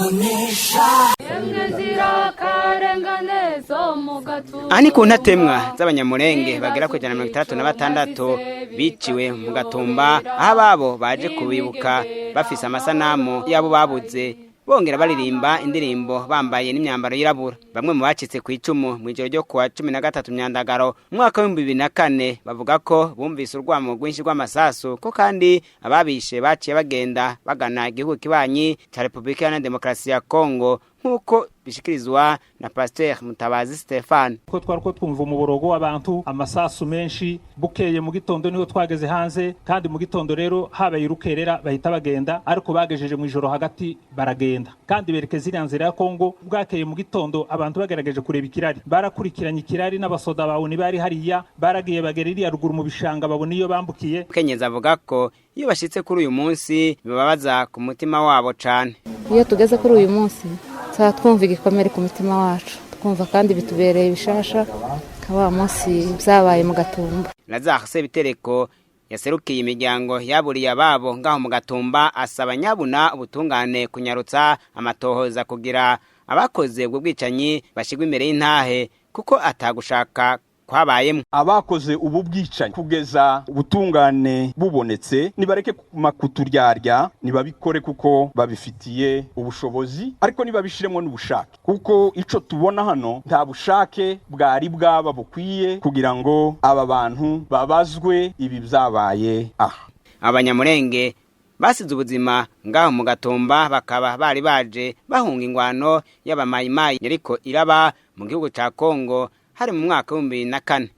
Emwe zirakarengane zo mu gatumba. Aha ni ku ntatemwa z'Abanyamurenge bagera ku 166 biciwe mu Gatumba, aho ababo baje kubibuka bafise amasanamu y'abo babuze, bongera baririmba indirimbo bambaye n'imyambaro yirabura. Bamwe mu bacitse ku icumu mu ijoro ryo kuwa 13 Myandagaro mu mwaka wa 2004 bavuga ko bumvise urwamo rwinshi rw'amasasu, ko kandi ababishe baciye bagenda bagana igihugu kibanyi ca Repubulika Iharanira Demokarasi ya Kongo, nk'uko bishikirizwa na Pasteur Mutabazi Stefan. Ko twari ko twumva umuborogo w'abantu, amasasu menshi. Bukeye mu gitondo niho twageze hanze, kandi mu gitondo rero habaye urukerera, bahita bagenda, ariko bagejeje mu ijoro hagati baragenda, kandi berekeza iriya nzira ya Kongo. Bwakeye mu gitondo abantu bagerageje kureba ikirari, barakurikiranye ikirari n'abasoda bawe bari hariya, baragiye bagera iriya ruguru mu bishanga, babona iyo bambukiye. Kenyeza avuga ko iyo bashitse kuri uyu munsi bibabaza ku mutima wabo cane. Iyo tugeze kuri uyu munsi tuba twumva igikomere ku mutima wacu, twumva kandi bitubereye bishasha nka wa munsi byabaye mu Gatumba. Lazare Sebitereko yaserukiye imiryango yaburiye ababo ngaho mu Gatumba asaba nyabuna ubutungane kunyarutsa amatohoza kugira abakoze ubwo bwicanyi bashigwe imbere y'intahe, kuko atagushaka kwabayemwo. Abakoze ubu bwicanyi, kugeza ubutungane bubonetse, nibareke kuguma kuturyarya, nibabikore kuko babifitiye ubushobozi, ariko nibabishiremo n'ubushake, kuko ico tubona hano nta bushake bwari bwaba bukwiye kugira ngo aba bantu babazwe ibi byabaye aha. Abanyamurenge basize ubuzima ngaho mu Gatumba bakaba bari baje bahunga ingwano y'Abamayimayi yariko iraba mu gihugu ca Kongo, hari mu mwaka wa 2004.